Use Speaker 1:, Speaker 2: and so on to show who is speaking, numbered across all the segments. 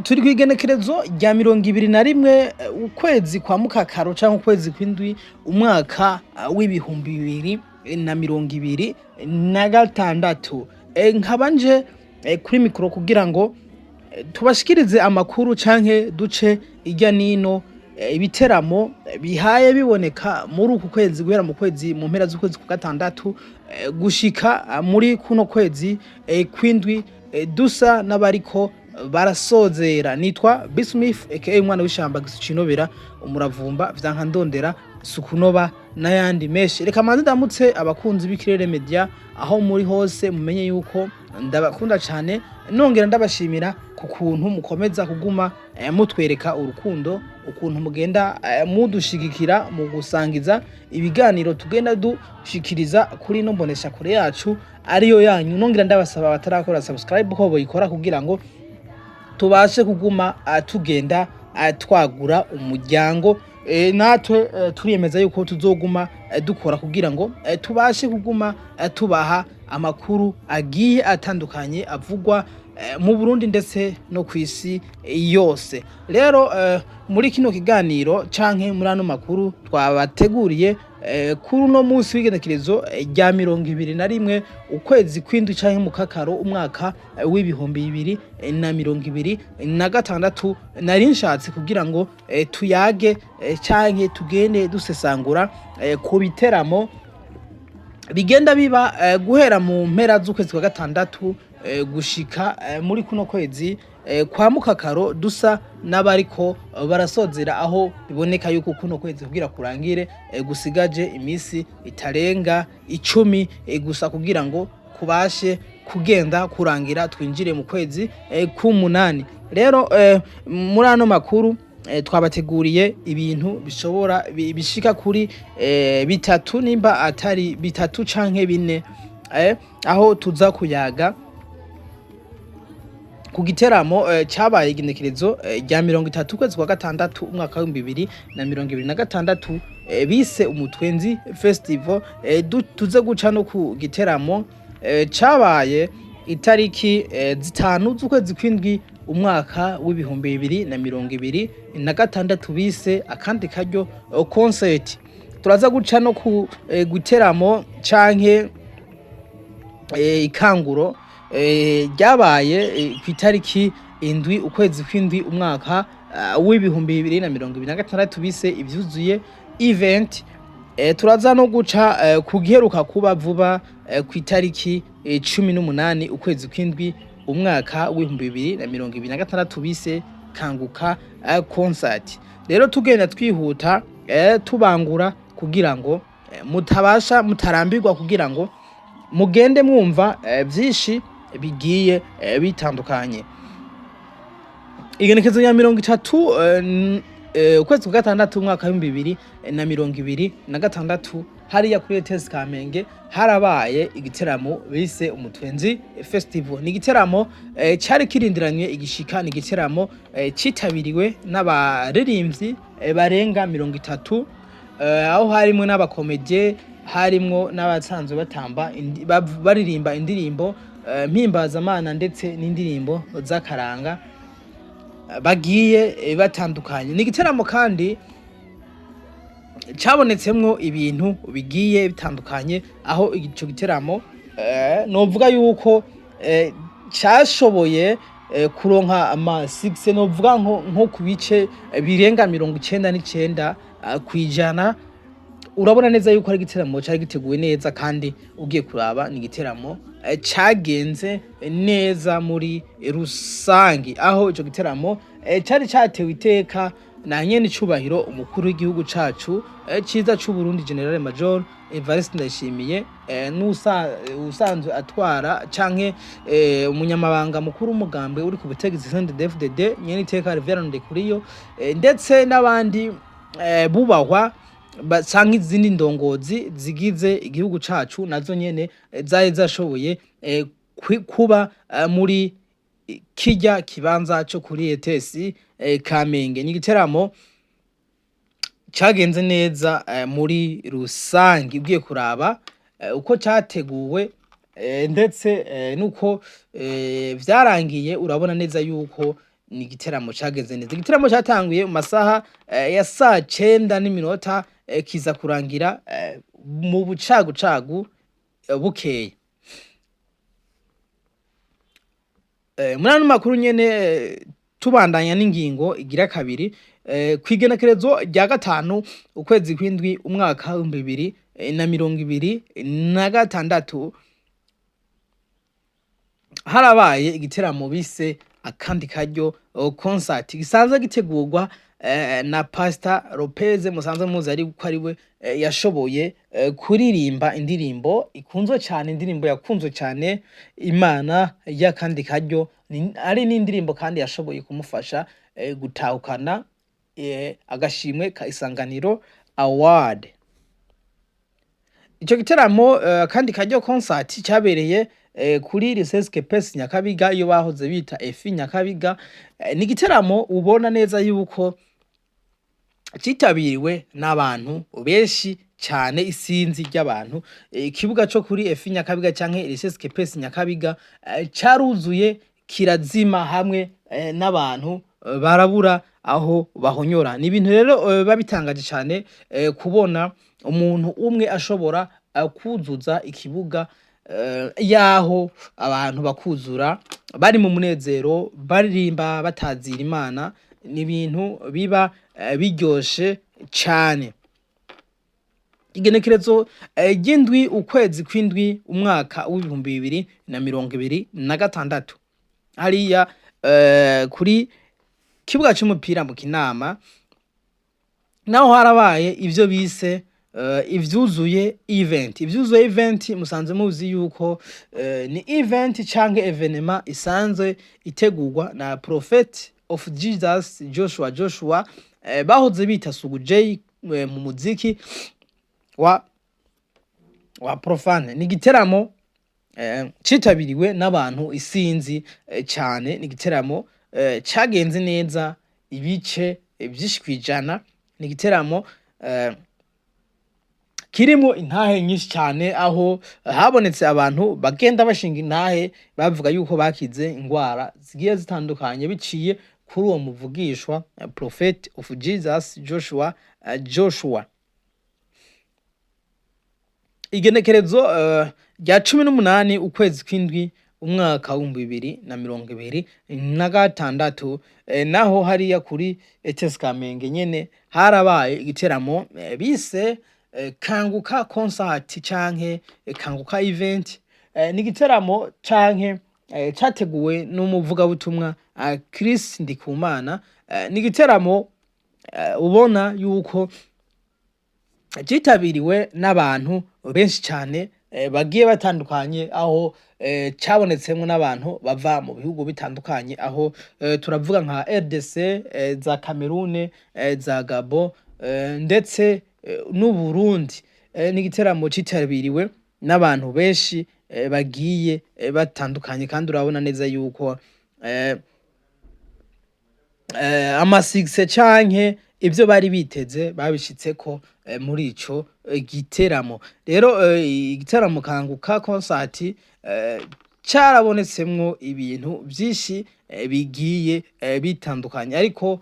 Speaker 1: Turi kw'igenekerezo rya 21, ukwezi kwa mukakaro canke ukwezi kw'indwi, umwaka w'2026. Nkaba nje kuri mikoro kugira ngo tubashikirize amakuru canke duce irya nino ibiteramo bihaye biboneka muri uku kwezi, guhera mu kwezi, mu mpera z'ukwezi kwa gatandatu, gushika muri kuno kwezi kw'indwi, dusa n'abariko barasozera. Nitwa Bismith aka umwana w'ishamba gisucinobera umuravumba vyanka ndondera sukunoba n'ayandi menshi. Reka manze ndamutse abakunzi b'Ikirere Media aho muri hose, mumenye yuko ndabakunda cane, nongera ndabashimira ku kuntu mukomeza kuguma mutwereka urukundo, ukuntu mugenda mudushigikira mu gusangiza ibiganiro tugenda dushikiriza kuri ino mbonesha kure yacu ariyo yanyu. Nongera ndabasaba batarakora subscribe ko boyikora kugira ngo tubashe kuguma tugenda twagura umuryango. Natwe turiyemeza yuko tuzoguma dukora kugira ngo tubashe kuguma tubaha amakuru agiye atandukanye avugwa mu Burundi ndetse no ku isi yose. Rero muri kino kiganiro canke muri ano makuru twabateguriye kuri uno munsi w'igenekerezo rya 21, ukwezi kw'indwi canke mukakaro, umwaka w'2026, nari nshatse kugira ngo tuyage canke tugende dusesangura ku biteramo bigenda biba guhera mu mpera z'ukwezi kwa gatandatu gushika muri kuno kwezi kwa mukakaro, dusa n'abariko barasozera, aho biboneka yuko kuno kwezi kugira kurangire gusigaje iminsi itarenga 10 gusa kugira ngo kubashe kugenda kurangira, twinjire mu kwezi k'umunani. Rero muri ano makuru twabateguriye ibintu bishobora bishika kuri bitatu, nimba atari bitatu canke bine, aho tuza kuyaga ku giteramo cyabaye igenekerezo rya 30, ukwezi kwa gatandatu, umwaka w'2026, bise Umutwenzi Festival. Tuze guca no ku giteramo cabaye itariki 5 z'ukwezi kw'indwi, umwaka w'2026, bise Akandi Karyo Concert. Turaza guca no ku giteramo canke ikanguro ryabaye ku itariki 7, ukwezi kw'indwi, umwaka w'2026, bise Ivyuzuye Event. Turaza no guca ku giheruka kuba vuba ku itariki 18, ukwezi kw'indwi, umwaka w'2026, bise Kanguka Concert. Rero tugenda twihuta, tubangura kugira ngo mutabasha mutarambirwa, kugira ngo mugende mwumva vyinshi bigiye bitandukanye. Igenekezo ya 30, ukwezi kwa gatandatu, umwaka w'2026, hariya kuri ETS Kamenge harabaye igiteramo bise Umutwenzi Festival. Ni igiteramo cari kirindiranye igishika. Ni igiteramo citabiriwe n'abaririmbyi barenga 30, aho harimwo n'abakomedie, harimwo n'abasanzwe batamba, baririmba indirimbo mpimbazamana ndetse n'indirimbo z'akaranga bagiye batandukanye. Ni igiteramo kandi cabonetsemwo ibintu bigiye bitandukanye, aho ico giteramo novuga yuko cashoboye kuronka ama succès, novuga nko ku bice birenga 99 kwijana. Urabona neza yuko ari igiteramo cari giteguwe neza, kandi ugiye kuraba ni igiteramo cagenze neza muri rusangi, aho ico giteramo cari catewe iteka na nyene icubahiro umukuru w'igihugu cacu ciza c'u Burundi, General Major Evariste Ndayishimiye, n'usanzwe atwara canke umunyamabanga mukuru w'umugambwe uri ku butegetsi CNDD-FDD, nyene iteka Reverend Ndikuriyo, ndetse n'abandi bubahwa canke izindi ndongozi zigize igihugu cacu nazo nyene zari zashoboye kuba muri kirya kibanza co kuri ETS Kamenge. Ni igiteramo cagenze neza muri rusangi, ugiye kuraba uko categuwe ndetse nuko vyarangiye, urabona neza yuko Ni igiteramo cagenze neza, igiteramo catanguye mu masaha ya saa 9 n'iminota, kiza kurangira mu bucagucagu bukeye. Muri ano makuru nyene, tubandanya n'ingingo igira kabiri, kw'igenekerezo rya 5 ukwezi kw'indwi umwaka w'2026, harabaye igiteramo bise Akandi Karyo Concert, gisanzwe gitegurwa na Pastor Lopez, musanzwe muzi ari ko ari we yashoboye kuririmba indirimbo ikunzwe cyane, indirimbo yakunzwe cyane, Imana y'Akandi Karyo, ari n'indirimbo kandi yashoboye kumufasha gutahukana agashimwe ka Isanganiro Award. Ico giteramo Akandi Karyo Concert cyabereye kuri Lycée Kepesi Nyakabiga, iyo bahoze bita EFI Nyakabiga. Ni igiteramo ubona neza yuko citabiriwe n'abantu benshi cyane, isinzi ry'abantu. Ikibuga co kuri EFI Nyakabiga canke Lycée Kepesi Nyakabiga caruzuye kirazima, hamwe n'abantu barabura aho bahonyora. Ni ibintu rero biba bitangaje cyane kubona umuntu umwe ashobora kuzuza ikibuga, yaho abantu bakuzura bari mu munezero, baririmba batazira Imana. Ni ibintu biba biryoshe cane. Igenekerezo ry'indwi ukwezi kw'indwi umwaka w'2026, hariya kuri kibuga c'umupira mu Kinama, naho harabaye ivyo bise Ivyuzuye Event. Ivyuzuye Event musanzwe muzi yuko ni event canke événement isanzwe itegurwa na Prophet of Jesus Joshua Joshua, bahoze bita Sugu J mu muziki wa profane. Ni igiteramo citabiriwe n'abantu isinzi cane. Ni igiteramo cagenze neza ibice vyinshi kwijana. Ni igiteramo kirimwo intahe nyinshi cane, aho habonetse abantu bagenda bashinga intahe bavuga yuko bakize ingwara zigiye zitandukanye biciye kuri uwo muvugishwa, Prophet of Jesus Joshua Joshua. Igenekerezo rya 18 ukwezi kw'indwi umwaka w'2026, naho hariya kuri ETS Kamenge nyene harabaye igiteramo bise Kanguka Concert canke Kanguka Event. Ni igiteramo canke categuwe n'umuvugabutumwa Chris Ndikumana. Ni igiteramo ubona yuko citabiriwe n'abantu benshi cane bagiye batandukanye, aho cabonetsemwo n'abantu bava mu bihugu bitandukanye, aho turavuga nka RDC, za Cameroon, za Gabon, ndetse n'Uburundi. Ni igiteramo citabiriwe n'abantu benshi bagiye batandukanye, kandi urabona neza yuko ama succès canke ivyo bari biteze babishitseko muri ico giteramo. Rero igiteramo Kanguka Concert carabonetsemwo ibintu vyinshi bigiye bitandukanye, ariko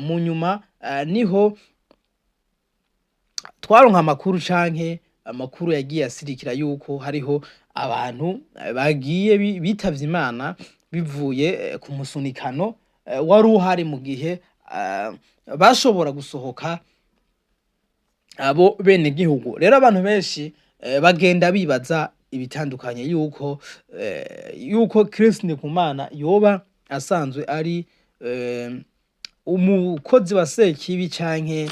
Speaker 1: mu nyuma niho twaronka amakuru canke amakuru yagiye asirikira yuko hariho abantu bagiye bitavye Imana bivuye ku musunikano wari uhari mu gihe bashobora gusohoka abo bene gihugu. Rero abantu benshi bagenda bibaza ibitandukanye yuko Chris Ndikumana yoba asanzwe ari umukozi wa Sekibi canke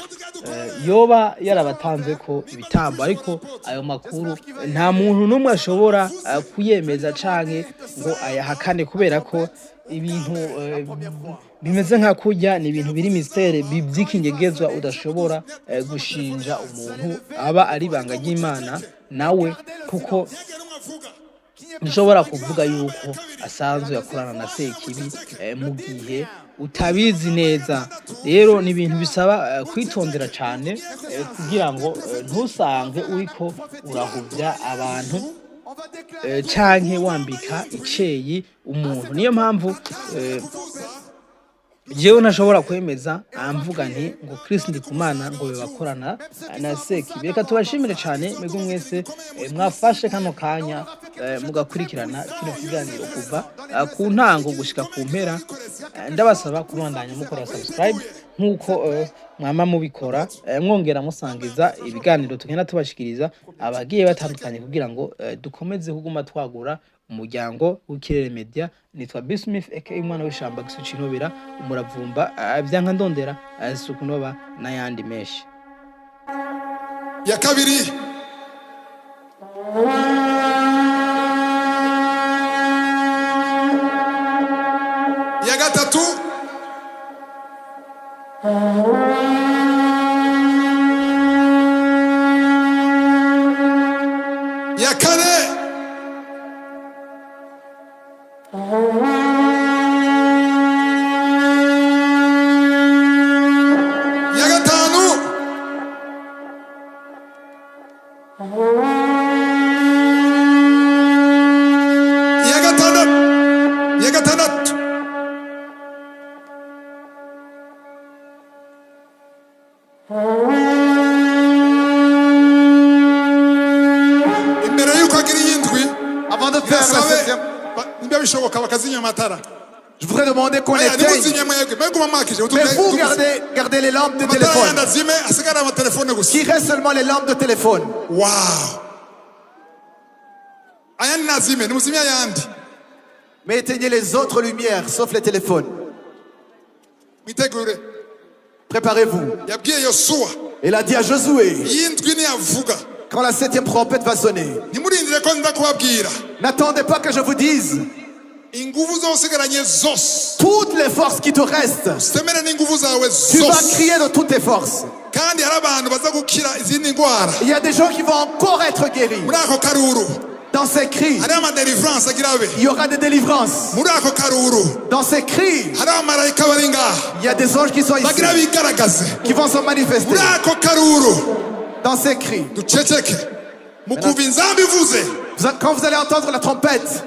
Speaker 1: yoba yarabatanzeko ibitambo, ariko ayo makuru nta muntu n'umwe ashobora kuyemeza canke ngo ayahakane, kubera ko ibintu bimeze nka kurya ni ibintu biri mystère, vy'ikinyegezwa, udashobora gushinja umuntu, aba ari ibanga ry'Imana nawe, kuko ntushobora kuvuga yuko asanzwe akorana na Sekibi mu gihe utabizi neza. Rero ni ibintu bisaba kwitondera cane kugira ngo ntusange uriko urahuvya abantu canke wambika iceyi umuntu. Niyo mpamvu Jewe ntashobora kwemeza mvuga nti ngo Chris Ndikumana ngo bibakorana na Sekibi. Reka tubashimire cyane mwebwe mwese mwafashe kano kanya mugakurikirana kino kiganiro kuva ku ntango gushika ku mpera. Ndabasaba kubandanya mukora subscribe nk'uko mwama mubikora, mwongera musangiza ibiganiro tugenda tubashikiriza abagiye batandukanye kugira ngo dukomeze kuguma twagura umuryango w'Ikirere Media. Nitwa B Smith aka umwana w'ishamba gisucinobera umuravumba, vyanka ndondera, sukunoba n'ayandi menshi.
Speaker 2: Ya kabiri, ya gatatu, ya kane, ya gatanu, ya gatandatu, ya gatandatu. Imbere y'uko agira iyindwi,
Speaker 3: Avant de faire la
Speaker 2: birasabe
Speaker 3: septième,
Speaker 2: niba bishoboka bakazimya amatara.
Speaker 3: Je voudrais demander qu'on
Speaker 2: Oya,
Speaker 3: éteigne.
Speaker 2: ntimuzimye mwebwe, mwebwe mwakije.
Speaker 3: Mais vous, gardez, gardez les lampes de
Speaker 2: Amatara
Speaker 3: téléphone.
Speaker 2: yandi azime, hasigare amatelefone gusa.
Speaker 3: Qui reste seulement les lampes de téléphone.
Speaker 2: Wow, ayandi nazime, nimuzimye ayandi.
Speaker 3: Mais éteignez les autres lumières, sauf les téléphones.
Speaker 2: Mwitegure.
Speaker 3: Préparez-vous.
Speaker 2: Yabwiye Yosuwa,
Speaker 3: Il a dit à Josué,
Speaker 2: iyindwi niyavuga,
Speaker 3: quand la septième trompette va sonner,
Speaker 2: ntimurindire ko nza kubabwira.
Speaker 3: N'attendez pas que je vous dise
Speaker 2: Ingufu zosigaranye zose,
Speaker 3: toutes les forces qui te restent.
Speaker 2: Semere n'ingufu zawe
Speaker 3: Tu vas
Speaker 2: zose.
Speaker 3: Crier de toutes tes forces.
Speaker 2: Kandi hari abantu baza gukira izindi ndwara.
Speaker 3: Il y a des gens qui vont encore être guéris.
Speaker 2: Muri ako karuru
Speaker 3: Dans ces cris,
Speaker 2: hariho amadelivrance agira abe.
Speaker 3: Il y aura des délivrances.
Speaker 2: Muri ako karuru
Speaker 3: Dans ces cris,
Speaker 2: hariho abamarayika bari ngaha
Speaker 3: il y a des anges qui sont ici,
Speaker 2: bagira bigaragaze.
Speaker 3: Qui vont se manifester.
Speaker 2: Muri ako karuru,
Speaker 3: Dans ces cris.
Speaker 2: Duceceke mu kuva inzamba ivuze.
Speaker 3: Quand vous allez entendre la trompette,